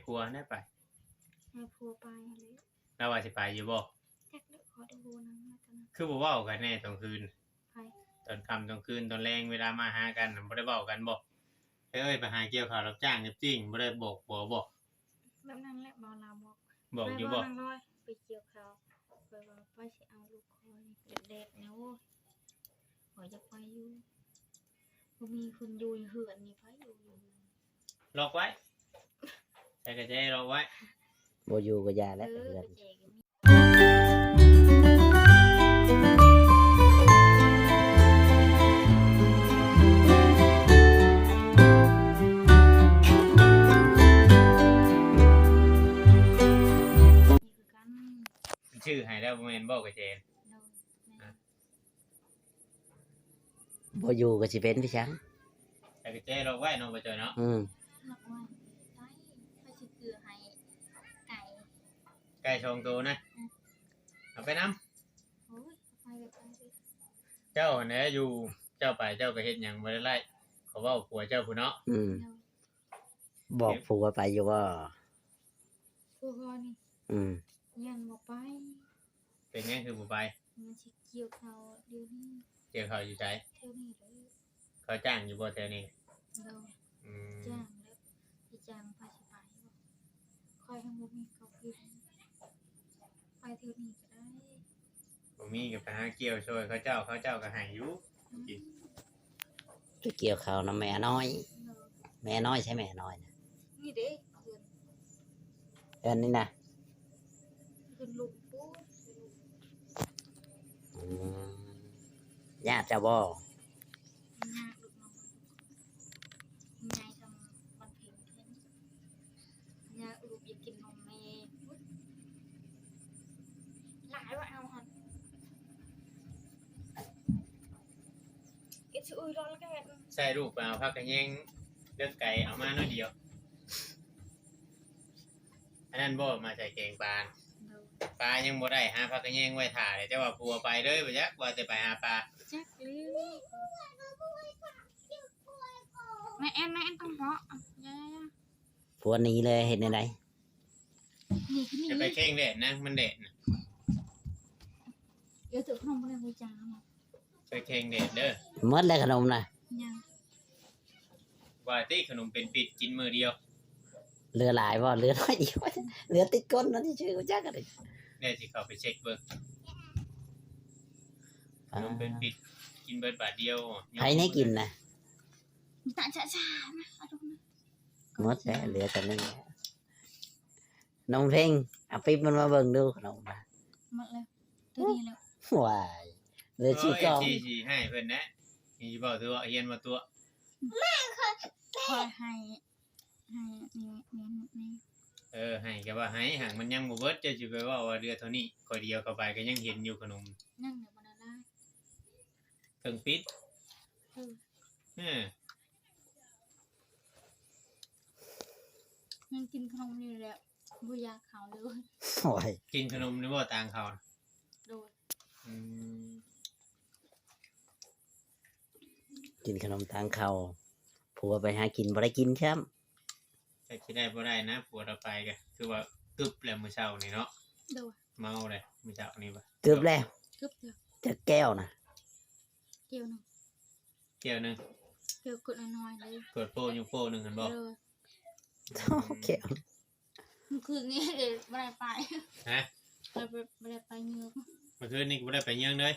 ຜົວແດ່ໄປ ໃຫ້ຜົວໄປຫັ້ນແຫຼະ. ລາວວ່າຊິໄປຢູ່ບໍ່? ຈັກແຫຼະ ຂໍໄດ້ຮູ້ນຳລາວຕອນນັ້ນ. ຄືບໍ່ເວົ້າກັນແດ່ຕອນຄືນ? ໃຜ? ຕອນຄ່ຳຕອນຄືນ ຕອນແລງ ເວລາມາຫາກັນ ບໍ່ໄດ້ເວົ້າກັນບໍ່? ເອີຍ ໄປຫາກ່ຽວເຂົ້າຮັບຈ້າງຈັບຈິ້ງ ບໍ່ໄດ້ບອກຜົວບໍ່? ແບບນັ້ນແຫຼະ ເວົ້າລາວບອກ. ບອກຢູ່ບໍ່? ໄປ ເວົ້ານາງລອຍ ໄປກ່ຽວເຂົ້າ ຂ້ອຍວ່າ ໃຜຊິເອົາລູກຂ້ອຍ ແດດໆ ແນວ ໂອ້ຍ ຂ້ອຍຢາກໄປຢູ່ ບໍ່ມີຄົນຢູ່ເຮືອນນີ້ ໃຜຢູ່ ຢູ່ເຮືອນ ລັອກໄວ້ ໃສ່ກະແຈລັອກໄວ້ ບໍ່ຢູ່ກໍຢ່າແຫຼະ ເອີ ເຮືອນ ກະແຈກໍມີ. ຊື້ໃຫ້ແລ້ວບໍ່ແມ່ນບໍ່ກະແຈ? ໂດຍ ແມ່ນ. ບໍ່ຢູ່ກໍຊິເປັນໄປຊັ້ນ ໃສ່ກະແຈລັອກໄວ້ເນາະ ບໍ່ຈ່ອຍເນາະ. ອືມ ລັອກໄວ້ ໄດ້ ຂ້ອຍຊິຊື້ໃຫ້ ໄກ່ ໄກ່ສອງໂຕນະ. ອືມ ເອົາໄປນຳ. ໂອ້ຍ ເອົາໄປກໍໄປເດີ ເຈົ້າຫັ້ນແຫຼະຢູ່ ເຈົ້າໄປເຈົ້າກໍເຮັດຫຍັງບໍ່ໄດ້ໄລ່ ເຂົາເວົ້າຜົວເຈົ້າພຸ້ນເນາະ. ອືມ ໂດຍ ບອກຜົວໄປຢູ່ບໍ່? ຜົວຂ້ອຍນີ້ ອືມ ຢ້ານບໍ່ໄປ. ເປັນຫຍັງຄືບໍ່ໄປ? ມັນຊິກ່ຽວເຂົ້າດຽວນີ້. ກ່ຽວເຂົ້າຢູ່ໃສ? ແຖວນີ້ເດີ. ເຂົາຈ້າງຢູ່ບໍ່ແຖວນີ້? ໂດຍ ອືມ ຈ້າງແລ້ວ ຊິຈ້າງໃຜຊິໄປບໍ່? ຂ້ອຍຍັງບໍ່ມີເຂົ້າກິນ ໄປເທື່ອນີ້ກໍໄດ້ ບໍ່ມີກໍໄປຫາກ່ຽວຊ່ອຍເຂົາເຈົ້າ ເຂົາເຈົ້າກໍໃຫ້ຢູ່ ອືມ ກິນ. ໄປກ່ຽວເຂົ້ານຳແມ່ນ້ອຍ. ໂດຍ ແມ່ນ້ອຍໃສແມ່ນ້ອຍນະ? ນີ້ເດ້ ເຮືອນ ເຮືອນນີ້ນະ ເຮືອນລຸງປູ້. ອືມ ຍາດເຈົ້າບໍ່? ຍາດລູກນ້ອງ ໃຫຍ່ສ່ຳວັນເພັງ ຢາກ ລູກຢາກກິນນົມແມ່ ຫຼາຍວ່າເອົາຫັ້ນ ເຮັດຊື່ອື່ນລອດລະກັນ. ໃສ່ລູກໄປເອົາຜັກຂະແຍງເລິກໄກ ເອົາມາໜ້ອຍດຽວ ອັນນັ້ນບໍ່ ມາໃສ່ແກງປາ. ໂດຍ ປາຍັງບໍ່ໄດ້ ຫາຜັກຂະແຍງໄວ້ຖ້າແລ້ວ ເຈົ້າວ່າຜົວໄປເລີຍບໍ່ຈັກ ວ່າແຕ່ໄປຫາປາ. ຈັກແລ້ວ ແມ່ແອນ ແມ່ແອນຕ້ອງເພາະ ຢ່າໆ ຜົວໜີເລີຍ ເຮັດແນວໃດ? ໜີກໍໜີ ຢ່າໄປແຂ່ງແດດນະ ມັນແດດນະ. ເອີ ເຈົ້າຂະໜົມບໍ່ໄດ້ຮູ້ຈັກເນາະ ໄປແຂ່ງແດດເດີ. ໝົດແລ້ວຂະໜົມນະ? ຍັງ. ວ່າຕິ ຂະໜົມເປັນພິດ ກິນມື້ດຽວ. ເຫຼືອຫຼາຍບໍ່? ເຫຼືອໜ້ອຍດຽວ ເຫຼືອຕິດກົ້ນນັ້ນຊື່ໆ ຈັກກະໄດ້. ແນ່ ຊິເຂົ້າໄປເຊັກເບິ່ງ ຂະໜົມເປັນພິດ ກິນເບິດບາດດຽວ. ໃຜແນ່ກິນນະ? ຕາຈະຊາມາ ເອົາລົງມາ. ໝົດແລ້ວ ເຫຼືອແຕ່ນີ້. ນ້ອງເພັງ ເອົາປິບມັນມາເບິ່ງດູຂະໜົມນະ. ໝົດແລ້ວ ຕົວນີ້ແລ້ວ. ວ້າຍ ເຫຼືອຊິກ່ອງ. ໂອ້ຍ ຊິໃຫ້ເພິ່ນແນະ ຊິເວົ້າຕົວະ ຮຽນວ່າຕົວະ. ແມ່ ຂ້ອຍ ຂ້ອຍໃຫ້ ໃຫ້ນີ້ ນີ້ ນີ້. ເອີ ໃຫ້ກໍວ່າໃຫ້ ຫາກມັນຍັງບໍ່ເບິດ ເຈົ້າຊິໄປເວົ້າວ່າເຫຼືອເທົ່ານີ້. ຂ້ອຍດຽວເຂົ້າໄປກໍຍັງເຫັນຢູ່ຂະໜົມ ຍັງບໍ່ໄດ້ຫຼາຍ ເຄິ່ງປິດ. ເອີ ເອີ ຍັງກິນຂະໜົມຢູ່ແຫຼະ ບໍ່ຢາກເຂົ້າເລີຍ. ໂອ້ຍ ກິນຂະໜົມນີ້ບໍ່ຕາງເຂົ້າ? ໂດຍ. ອືມ ກິນຂະໜົມຕາງເຂົ້າ ຜົວໄປຫາກິນບໍ່ໄດ້ກິນຊ້ຳ. ຈັກຊິໄດ້ບໍ່ໄດ້ນະ ຜົວລາວໄປກະຄືວ່າກຶບແລ້ວມື້ເຊົ້ານີ້ເນາະ. ໂດຍ. ເມົາແລ້ວມື້ເຊົ້ານີ້ວ່າ ກຶບແລ້ວ. ກຶບແລ້ວ. ຈັກແກ້ວນະ? ແກ້ວໜຶ່ງ. ແກ້ວໜຶ່ງ ແກ້ວກົດນ້ອຍໆເລີຍ ກົດໂປ້ຢູ່ໂປ້ໜຶ່ງຫັ້ນບໍ່? ໂດຍ. ໂອ້ ແກ້ວ ມື້ຄືນນີ້ບໍ່ໄດ້ໄປ. ຮະ? ບໍ່ໄດ້ໄປເຍິງ ມື້ຄືນນີ້ກໍບໍ່ໄດ້ໄປເຍິງເລີຍ.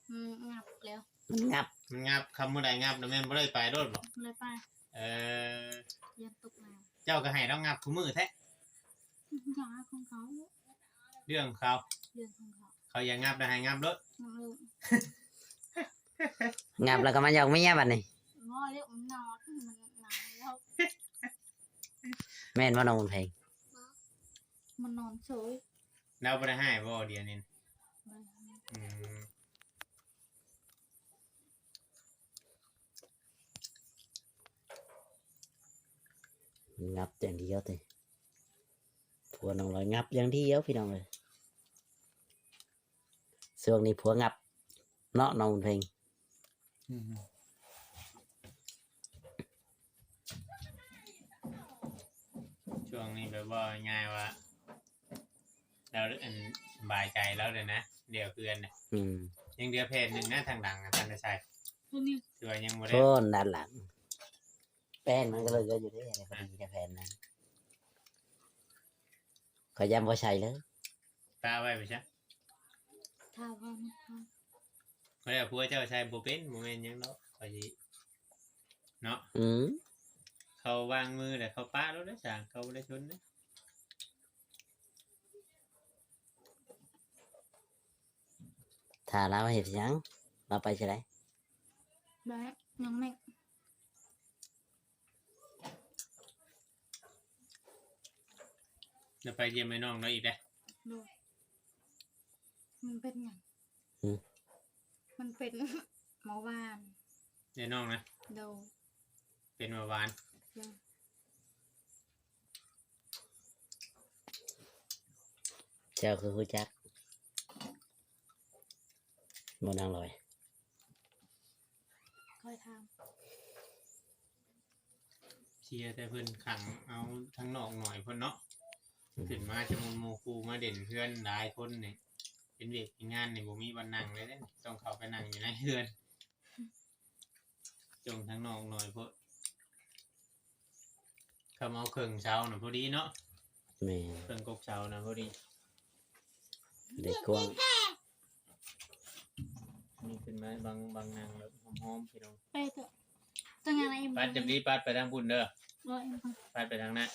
ອືມ ງັບແລ້ວ ມັນງັບ ມັນງັບ. ຄ່ຳມື້ໃດງັບນະແມ່ນບໍ່ໄດ້ໄປໂລດບໍ່? ບໍ່ໄດ້ໄປ. ເອີ ຢ້ານຕົກນ້ຳ. ເຈົ້າກໍໃຫ້ລາວງັບຄູ່ມື້ແທ້. ຢາກຂອງເຂົາ ເລື່ອງຂອງເຂົາ ເລື່ອງຂອງເຂົາ. ເຂົາຢາກງັບແລ້ວໃຫ້ງັບໂລດ ງັບໂລດ. ງັບແລ້ວກໍມາຢອກເມຍບັດນີ້. ບໍ່ແລ້ວ ມັນນອນ ມັນນອນແລ້ວ. ແມ່ນບໍ່ນ້ອງບຸນເພັງ? ມັນນອນເສີຍ. ລາວບໍ່ໄດ້ຮ້າຍບໍ່ດຽວນີ້? ບໍ່ໄດ້ຮ້າຍ. ອືມ ງັບຢ່າງດຽວຕິ ຜົວນ້ອງລອຍງັບຢ່າງດຽວ ພີ່ນ້ອງເອີຍ. ຊ່ວງນີ້ຜົວງັບເນາະ ນ້ອງບຸນເພັງ. ອືມ ຊ່ ຊ່ວງນີ້ແບບເວົ້າງ່າຍໆວ່າ ລາວ ອັນ ສະບາຍໃຈລາວແລ້ວນະ ແລ້ວເຮືອນນະ ອືມ ຍັງເຫຼືອແຜ່ນໜຶ່ງນະ ທາງຫຼັງນະ ທ່ານນະໄຊ ໂຕນີ້ ຖືວ່າຍັງບໍ່ແລ້ວ ໂອ້ ດ້ານຫຼັງ ແປ້ນມັນກໍເຫຼືອຢູ່ເດ້ ພໍດີແຕ່ແຜ່ນນັ້ນ ຂ້ອຍຢ້ານບໍ່ໃສ່ເລີຍ ປະໄວ້ໄປຊະ ຖ້າວ່າມັນ ຂ້ອຍວ່າຜົວເຈົ້າໃສ່ບໍ່ເປັນ ບໍ່ແມ່ນຫຍັງດອກ ຂ້ອຍຊິ ເນາະ ອືມ ເຂົາວາງມືແລ້ວເຂົາປະໂລດເດ້ ຊ່າງເຂົາບໍ່ໄດ້ຊົນເດ້. ຖ້າລາວເຮັດຫຍັງ ລາວໄປໃສ? ໄປນ້ອງແມັກ ລາວໄປຢ້ຽມໄອ້ນ້ອງລາວອີກເດ້. ໂດຍ ມັນເປັນຫຍັງ? ຫື? ມັນເປັນເບົາຫວານ ໄອ້ນ້ອງນະ? ໂດຍ ເປັນເບົາຫວານ. ໂດຍ ເຈົ້າຄືຮູ້ຈັກ ບໍ່ນາງລອຍ? ຄ່ອຍຖາມ ເຊື່ອແຕ່ເພິ່ນຂັງເອົາທາງນອກໜ້ອຍພຸ້ນເນາະ. ອືມ ຂຶ້ນມາຈະໝູ່ຄູ່ມາເດັ່ນເຮືອນຫຼາຍຄົນນີ້ ເປັນວຽກເປັນງານນີ້ບໍ່ມີບ່ອນນັ່ງເລີຍເດ້ ຕ້ອງເຂົ້າໄປນັ່ງຢູ່ໃນເຮືອນ. ຈົ່ງທາງນອກໜ້ອຍໂພດ ຄຳເອົາເຄິ່ງເສົານະພໍດີເນາະ. ແມ່ນ ເຄິ່ງກົກເສົານະພໍດີ ໄດ້ກວ້າງ. ນີ້ຂຶ້ນມາບັງ ບັງນັ່ງແບບຫອມໆ ພີ່ນ້ອງ ໄປເຖາະ ຈັງຫຍັງນະ ເອັມ ປັດຈຳດີ ປັດໄປທາງພຸ້ນເດີ ເອີ ເອັມ ປັດໄປທາງນັ້ນ.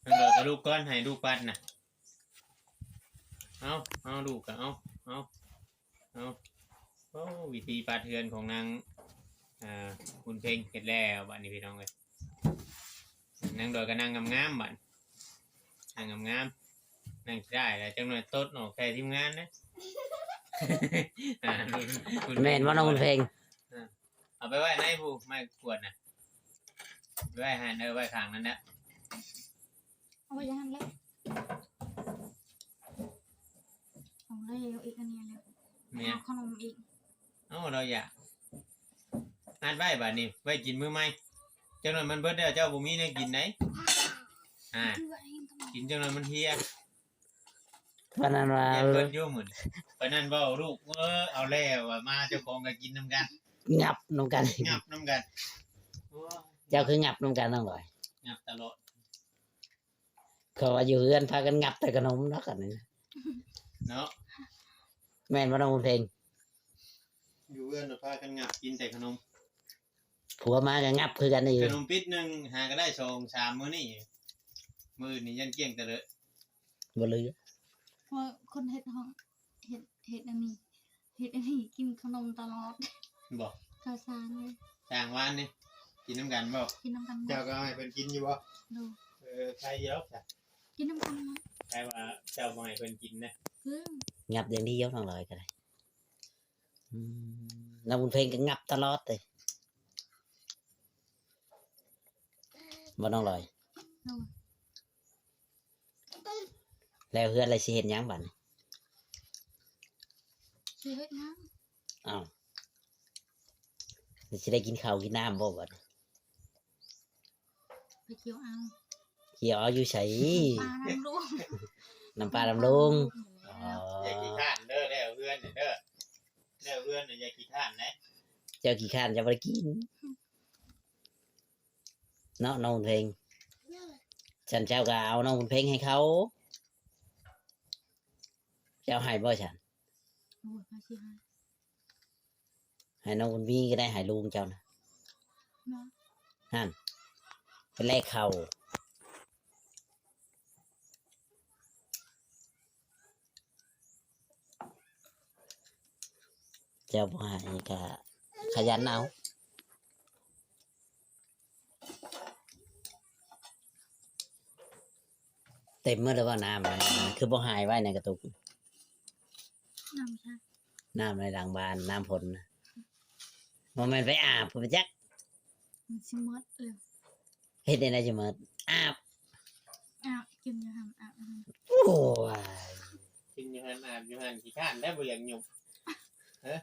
ເອີ ເອົາລູກກ່ອນ ໃຫ້ລູກປັດນະ. ເອົາ ເອົາ ລູກກໍເອົາ ເອົາ ເອົາ. ໂອ້ ວິທີປັດເຮືອນຂອງນາງ ອ່າ ບຸນເພັງເຮັດແລ້ວບາດນີ້ ພີ່ນ້ອງເອີຍ. ນາງດອຍກໍນັ່ງງາມໆ ບາດ ນັ່ງງາມໆ ນັ່ງຂີ້ຮ້າຍແລ້ວ ຈັກໜ້ອຍຕົດອອກໃສ່ທີມງານເດ້. ອ່າ ແມ່ນບໍ່ນ້ອງບຸນເພັງ? ອ່າ ເອົາໄປໄວ້ໃນຜູ້ ໄມ້ກວາດນະ ໄປໄວ້ຫັ້ນເດີ ໄວ້ຂ້າງນັ້ນແຫຼະ. ເອົາໄວ້ຢ່າງນັ້ນແຫຼະ ເອົາແລ້ວອີກອັນນີ້ແຫຼະ ແມ່ນ ເອົາຂະໜົມອີກ. ເອົາ ລາວຢາກ ອັດໄວ້ບາດນີ້ ໄວ້ກິນມື້ໃໝ່ ຈັກໜ້ອຍມັນເບິດແລ້ວ ເຈົ້າບໍ່ມີແນວກິນໃດ໋. ອ່າ ກິນຈັກໜ້ອຍມັນເຮຍ. ປານນັ້ນວ່າ ຢ້ານເບິດຢູ່ມື້ນີ້ ປານນັ້ນເວົ້າລູກ ເອີ ເອົາແລ້ວວ່າມາ ເຈົ້າຂອງກໍກິນນຳກັນ ຫຍັບນຳກັນ ຫຍັບນຳກັນ. ໂອ້ຍ ເຈົ້າຄືຫຍັບນຳກັນນ້ອງລອຍ? ຫຍັບຕະຫຼອດ. ເຂົາວ່າຢູ່ເຮືອນພາກັນຫຍັບແຕ່ຂະໜົມເນາະ ກັນນີ້ເນາະ ແມ່ນບໍ່ນ້ອງບຸນເພັງ? ຢູ່ເຮືອນພາກັນຫຍັບກິນແຕ່ຂະໜົມ ຜົວມາກໍຫຍັບຄືກັນອີກ. ຂະໜົມປິດໜຶ່ງຫາກໍໄດ້ສອງສາມມື້ນີ້ ມື້ອື່ນນີ້ຢ້ານກ້ຽງຕະເລີດ ບໍ່ເຫຼືອ. ເພາະຄົນເຮັດຫ້ອງ ເຮັດ ເຮັດອັນນີ້ ເຮັດອັນນີ້ກິນຂະໜົມຕະຫຼອດ. ບໍ່ ເຂົາສ້າງເລີຍ ສ້າງວານນີ້ ກິນນຳກັນບໍ່? ກິນນຳກັນ. ເຈົ້າກໍເອົາໃຫ້ເພິ່ນກິນຢູ່ບໍ່? ໂດຍ. ເອີ ໃຄຢູ່ດອກ ກິນນຳກັນ. ໃຄວ່າເຈົ້າບໍ່ໃຫ້ເພິ່ນກິນນະ ຫຍັບຢ່າງດຽວ ນ້ອງລອຍກໍໄດ້. ອືມ ນ້ອງບຸນເພັງກໍຫຍັບຕະຫຼອດເລີຍ ບໍ່ນ້ອງລອຍ? ໂດຍ. ແລ້ວເຮືອນລະຊິເຮັດຫຍັງບາດນີ້? ຊິເຮັດຫຍັງ? ອ້າວ ຊິໄດ້ກິນເຂົ້າກິນນ້ຳບໍ່ບາດນີ້? ໄປກ່ຽວເອົາ. ກ່ຽວເອົາຢູ່ໃສ? ນ້ຳປານ້ຳລຸງ ນ້ຳປານ້ຳລຸງ. ອໍ ຢ່າຂີ້ຄ້ານເດີ ແລ້ວເຮືອນນີ້ເດີ ແລ້ວເຮືອນນີ້ຢ່າຂີ້ຄ້ານເດ້. ເຈົ້າຂີ້ຄ້ານເຈົ້າບໍ່ໄດ້ກິນ ເນາະ ນ້ອງບຸນເພັງ. ຊັ້ນເຈົ້າກໍເອົານ້ອງບຸນເພັງໃຫ້ເຂົາ. ເຈົ້າໃຫ້ບໍ່ຊັ້ນ? ໂອ້ຍ ໃຜຊິໃຫ້? ໃຫ້ນ້ອງບຸນມີກໍໄດ້ ໃຫ້ລຸງເຈົ້ານະ. ເນາະ ຫັ້ນ ໄປແລກເຂົ້າ. ເຈົ້າບໍ່ໃຫ້ກໍຂະຫຍັນເອົາ. ເຕັມໝົດແລ້ວບໍ່ນ້ຳ ຄືບໍ່ຫາຍໄວ້ໃນກະຕຸກ? ນ້ຳໃສ ນ້ຳໃນຫຼັງບ້ານ ນ້ຳຝົນນະ. ບໍ່ແມ່ນໄປອາບພຸ້ນຈັກ ມັນຊິໝົດແລ້ວ. ເຮັດແນວໃດຊິໝົດ? ອາບ ອາບ ກິນຢູ່ຫັ້ນ ອາບຢູ່ຫັ້ນ. ໂອ້ຍ ກິນຢູ່ຫັ້ນ ອາບຢູ່ຫັ້ນ ຂີ້ຄ້ານແທ້ ບໍ່ຢາກຫຍຸບ. ເອີ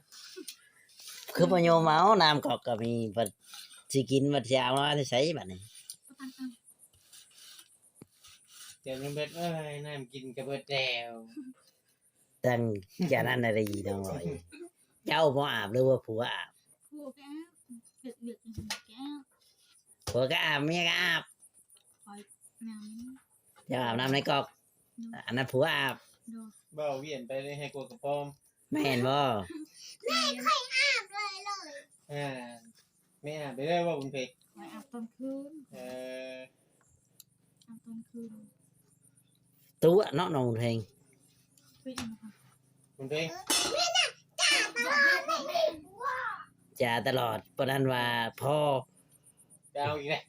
ຄືບໍ່ໂຍມເອົາ ນ້ຳກອກກໍມີ ບັດຊິກິນ ບັດຊິເອົາມາແຕ່ໃສບັດນີ້? ເຈົ້ານ້ອງເບັດເອີຍ ນ້ຳກິນກໍເບິດແລ້ວ. ຕັ້ງແຕ່ນັ້ນນະໄດ້ຍິນນ້ອງລອຍ. ເຈົ້າບໍ່ອາບ ຫຼືວ່າຜົວອາບ? ຜົວກໍອາບ ເຮັດວຽກຫຍັງກໍອາບ. ຜົວກໍອາບ ເມຍກໍອາບ. ຂ້ອຍນ້ຳ ເຈົ້າອາບນ້ຳໃນກອກ ໂດຍ ອັນນັ້ນຜົວອາບ ໂດຍ ເວົ້າວຽນໄປເລີຍ ໃຫ້ກົວກະປອມ ແມ່ນບໍ່? ແມ່ນ ຂ້ອຍອາບເລີຍ ເລີຍ ອ່າ ແມ່ອາບໄປເລີຍບໍ່ບຸນເພັງ? ຂ້ອຍອາບຕອນຄືນ ເອີ ອາບຕອນຄືນ ຕົວະເນາະນ້ອງບຸນເພັງ ເປັນຫຍັງຄະ? ບຸນເພັງ ຈາຕະຫຼອດ ປານນັ້ນວ່າພໍ ໄປເອົາອີກແລ້ວ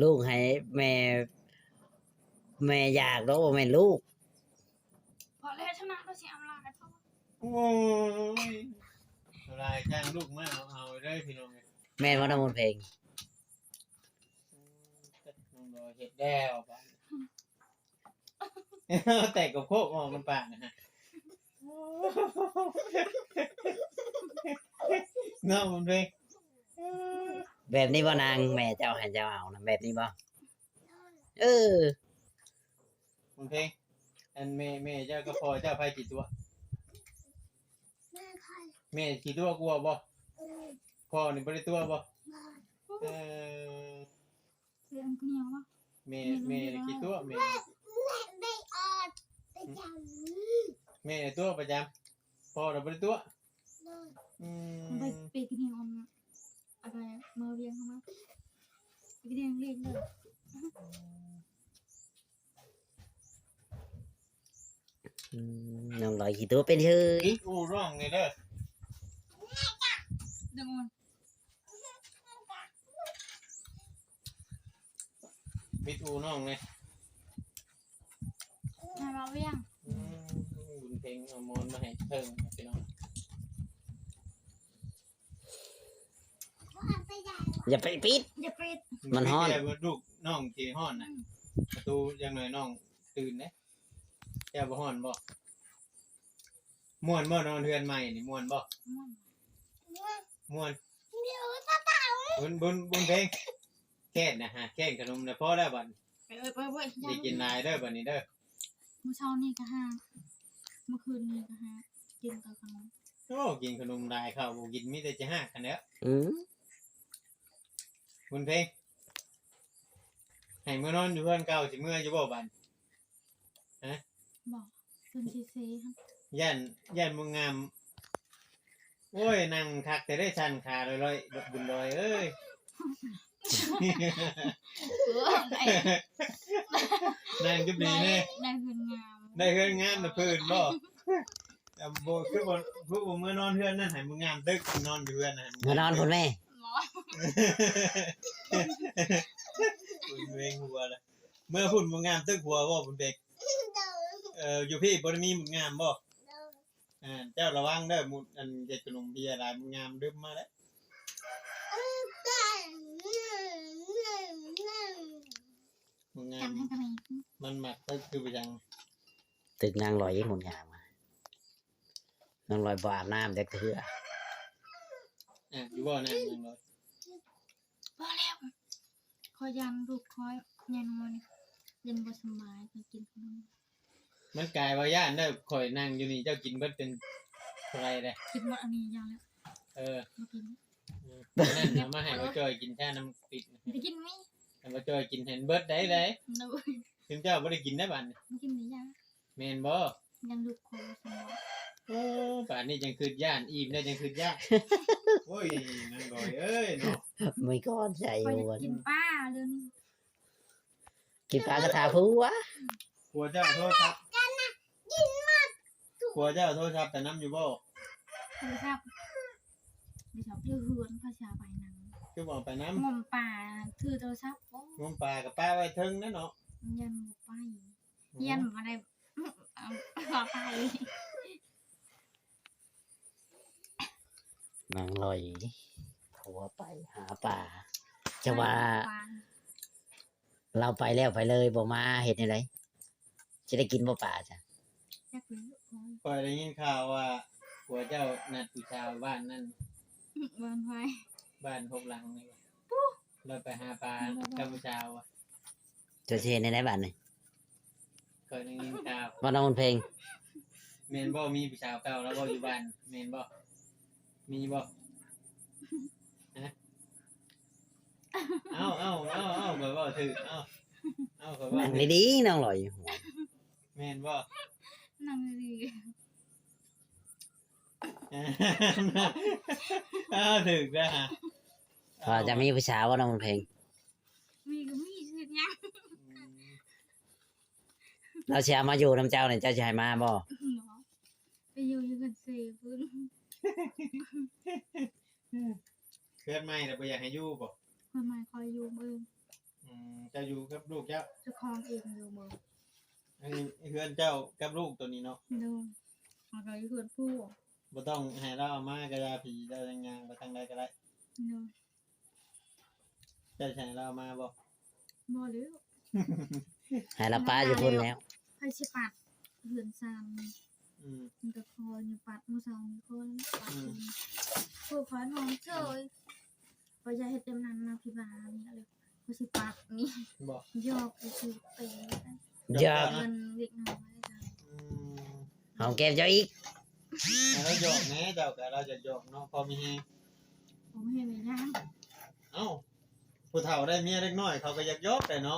ລູກໃຫ້ແມ່ ແມ່ຢາກດອກ ບໍ່ແມ່ນລູກ ພໍແລ້ວ ເທົ່ານັ້ນກໍຊິເອົາຫຼາຍພໍ. ໂອ້ຍ ຫຼາຍ ຈ້າງລູກມາເອົາ ເອົາເດີພີ່ນ້ອງເອີຍ ແມ່ນບໍ່ນ້ອງບຸນເພັງ? ອືມ ນ້ອງລອຍເຮັດແລ້ວບາດນີ້ ແຕກກັບໂຄກອອກນ້ຳປາກນະ ເນາະບຸນເພັງ ແບບນີ້ບໍ່ນາງ ແມ່ເຈົ້າໃຫ້ເຈົ້າເອົານະ ແບບນີ້ບໍ່? ເອີ ບຸນເພັງ ອັນແມ່ ແມ່ເຈົ້າກັບພໍ່ເຈົ້າໃຜຂີ້ຕົວະ? ແມ່ຂ້ອຍ ແມ່ຂີ້ຕົວະກວ່າບໍ່? ເອີ ພໍ່ນີ້ບໍ່ໄດ້ຕົວະບໍ່? ບໍ່ ເອີ ເລື່ອງເຂົາວະ ແມ່ ແມ່ ແມ່ ແມ່ ຂີ້ຕົວະ ແມ່ ແມ່ ແມ່ອອດປະຈຳ ແມ່ຕົວະປະຈຳ ພໍ່ລະບໍ່ໄດ້ຕົວະ ໂດຍ ອືມ ໄປ ໄປກິນແຮງອອມ ເອົາໄປເມືອວຽງເຮົາມາ ໄປກິນແຮງເລງເດີ ອືມ ນ້ອງລອຍຂີ້ຕົວະເປັນເຮີ ປິດອູນ້ອງນີ້ເດີ ດຶງອອກ ປິດອູນ້ອງແດ່ ໃຫ້ເວົ້າວຽງ ອືມ ບຸນເພັງເອົາໝອນມາໃຫ້ເທິງພີ່ນ້ອງ ຢ່າໄປປິດ ຢ່າປິດ ມັນຮ້ອນ ຢ້ານລູກນ້ອງຊິຮ້ອນນະ ອືມ ປະຕູຢ່າງໜ້ອຍນ້ອງຕື່ນເດ້ ເຈົ້າບໍ່ຮ້ອນບໍ່? ມ່ວນບໍ່ນອນເຮືອນໃໝ່ນີ້ ມ່ວນບໍ່? ມ່ວນ ມ່ວນ ມ່ວນ ບຸນ ບຸນ ບຸນເພັງ ແຄ້ນນະ ຫາແຄ້ນຂະໜົມນະ ພໍແລ້ວບັດນີ້ ໄປເອີຍ ໄປເອີຍ ໄປເອີຍ ຢ່າໄດ້ກິນຫຼາຍເດີບັດນີ້ເດີ ມື້ເຊົ້ານີ້ກໍຫາ ມື້ຄືນນີ້ກໍຫາ ກິນແຕ່ຂະໜົມ ໂອ້ ກິນຂະໜົມຫຼາຍ ເຂົ້າບໍ່ກິນ ມີແຕ່ຈະຫາກຫັ້ນແຫຼ້ວ ອືມ ບຸນເພັງ ໃຫ້ເມືອນອນຢູ່ເຮືອນເກົ່າ ຊິເມືອຢູ່ບໍ່ບັດນີ້? ຮະ? ບໍ່ ເພິ່ນຊິເຊຫັ້ນ ຢ້ານ ຢ້ານບໍ່ງາມ ໂອ້ຍ ນັ່ງຄັກແທ້ເດ້ ຊັນຂາລອຍໆ ບຸນລອຍເອີຍ ເອີ ໄດ້ ນັ່ງຈຸບດີແດ່ ໄດ້ ໄດ້ເຮືອນງາມ ໄດ້ເຮືອນງາມນະເພິ່ນບໍ່? ແຕ່ບໍ່ ຄືບໍ່ ຄືບໍ່ເມືອນອນເຮືອນນັ້ນ ໃຫ້ມັນງາມຕຶກ ນອນຢູ່ເຮືອນນະ ເມືອນອນພຸ້ນແມ່ ບໍ່ ເວັງຫົວລະ ເມືອພຸ້ນບໍ່ງາມຕຶກຫົວບໍ່ ບຸນເພັງ? ໂດຍ ເອີ ຢູ່ພີ້ບໍ່ໄດ້ມີບຸນງາມບໍ່? ໂດຍ ອ່າ ເຈົ້າລະວັງເດີ ໝູ່ ອັນເຮັດຂະໜົມເບຍຫຼາຍ ບຸນງາມດື່ມມາເດ້ ເອີ ບຸນງາມ ກັນໃຫ້ກັນໃຫ້ ມັນມັກຕຶກຄືບໍ່ຫຍັງ ຕຶກນາງລອຍໝູ່ງາມ ນາງລອຍບໍ່ອາບນ້ຳຈັກເທື່ອ ອາບຢູ່ບໍ່ນາງລອຍ? ບໍ່ແລ້ວ ຂ້ອຍຢ້ານລູກຂ້ອຍ ຍ່າງນ້ອຍນີ້ ຢ້ານບໍ່ສະບາຍ ຂ້ອຍກິນຂະໜົມ ມັນກາຍວ່າຢ້ານເດີ ຂ້ອຍນັ່ງຢູ່ນີ້ ເຈົ້າກິນເບິດເປັນເທົ່າໃດແດ່? ກິນໝົດອັນນີ້ຢ່າງແລ້ວ ເອີ ບໍ່ກິນ ອືມ ນັ້ນເອົາມາໃຫ້ບ່າວຈ້ອຍກິນແທນ ນ້ຳປິດ ໄດ້ກິນໄໝ? ໃຫ້ບ່າວຈ້ອຍກິນໃຫ້ເບິດໄດ້ ໄດ້ ໂດຍ ຄືເຈົ້າບໍ່ໄດ້ກິນໄດ້ບາດນີ້ ບໍ່ກິນນີ້ຢ່າ ແມ່ນບໍ່? ຍັງລູກຄົນ ໂອ້ ປານນີ້ຍັງຄິດຢ້ານ ອີ່ມແລ້ວຍັງຄິດຢ້ານ ໂອ້ຍ ນາງດອຍເອີຍເນາະ ມື້ກ່ອນໃສ່ຫົວ ກິນປາດຽວນີ້ ກິນປາກະທາຜົວ ຜົວເຈົ້າໂທລະສັບ ກັນນະ ກິນໝົດ ຜົວເຈົ້າໂທລະສັບໄປນຳຢູ່ບໍ່? ໂທລະສັບ ໂທລະສັບຢູ່ເຮືອນ ພາສາໄປນຳ ຄືບໍ່ໄປນຳ? ງົມປາ ຖືໂທລະສັບ ໂອ້ ງົມປາກໍປະໄວ້ເທິງນັ້ນເນາະ ຍັງບໍ່ໄປ ອືມ ຢ້ານບໍ່ໄດ້ ເອົາ ເອົາໄປ ນາງລອຍ ຜົວໄປຫາປາ ຈະວ່າ ລາວໄປແລ້ວໄປເລີຍ ບໍ່ມາເຮັດແນວໃດ? ຊິໄດ້ກິນບໍ່ປາຈ້ະ? ຈັກແລ້ວ ຂ້ອຍໄດ້ຍິນຂ່າວວ່າ ຜົວເຈົ້ານັດຜູ້ສາວບ້ານນັ້ນ ບ້ານໃຜ? ບ້ານຫົກຫຼັງນີ້ບໍ່? ລາວໄປຫາປາ ບໍ່ ບໍ່ ກັບຜູ້ສາວບໍ່? ເຈົ້າຊິເຮັດແນວໃດບາດນີ້? ຂ້ອຍໄດ້ຍິນຂ່າວ ບໍ່ ນ້ອງບຸນເພັງ ແມ່ນບໍ່? ມີຜູ້ສາວເກົ່າແລ້ວບໍ່ຢູ່ບ້ານ ແມ່ນບໍ່? ມີບໍ່? ຮະ? ເອົ້າ ເອົ້າ ເອົ້າ ເອົ້າ ຂ້ອຍເວົ້າຖືກ ເອົ້າ ເອົ້າ ຂ້ອຍເວົ້າ ນັ່ງດີໆ ນ້ອງຫຼອຍຢູ່ຫົວ ແມ່ນບໍ່? ນັ່ງດີໆ ເອີ ຖືກແລ້ວຮະ ວ່າຈະມີຜູ້ສາວບໍ່ ນ້ອງບຸນເພັງ? ມີກໍມີ ຊິເຮັດຫຍັງ? ອືມ ລາວຊິເອົາມາຢູ່ນຳເຈົ້ານີ້ ເຈົ້າຊິໃຫ້ມາບໍ່? ບໍ່ ໄປຢູ່ຢູ່ເຮືອນເຊພຸ້ນ ເຮືອນໃໝ່ລະບໍ່ຢາກໃຫ້ຢູ່ບໍ່? ເຮືອນໃໝ່ຂ້ອຍຢູ່ເບິ່ງ ອືມ ເຈົ້າຢູ່ກັບລູກເຈົ້າ? ເຈົ້າຂອງເອງຢູ່ເບິ່ງ ອັນນີ້ເຮືອນເຈົ້າກັບລູກໂຕນີ້ເນາະ? ໂດຍ ເຮົາກໍຢູ່ເຮືອນຜູ້ ບໍ່ຕ້ອງໃຫ້ລາວເອົາມາກໍໄດ້ ຜີເຈົ້າຍັງຍ່າງໄປທາງໃດກໍໄດ້ ໂດຍ ເຈົ້າຊິໃຫ້ລາວເອົາມາບໍ່? ບໍ່ແລ້ວ ໃຫ້ລາວປະຢູ່ພຸ້ນແລ້ວ ໃຜຊິປັດເຮືອນຊານ ອືມ ມັນກໍຂໍຢູ່ປັດ ມື້ເຊົ້າມີຄົນປັດ ອືມ ຜູ້ຂອງນ້ອງເຈີຍ ຂ້ອຍຢາກເຮັດແບບນັ້ນນະ ພີ່ບານີ້ ຂ້ອຍຊິປັດນີ້ ບໍ່ ຢອກຊື່ໆ ເຕະ ຢອກ ມັນເວກນ້ອຍ ອືມ ຫອມແກ້ມເຈົ້າອີກ ໃຫ້ລາວຢອກແດ່ ເຈົ້າກໍລາວຢາກຢອກເນາະ ພໍມີແຮງ ບໍ່ມີແຮງຫຍັງ ເອົ້າ ຜູ້ເຖົ້າໄດ້ເມຍເດັກນ້ອຍ ເຂົາກໍຢາກຢອກແຫຼະເນາະ.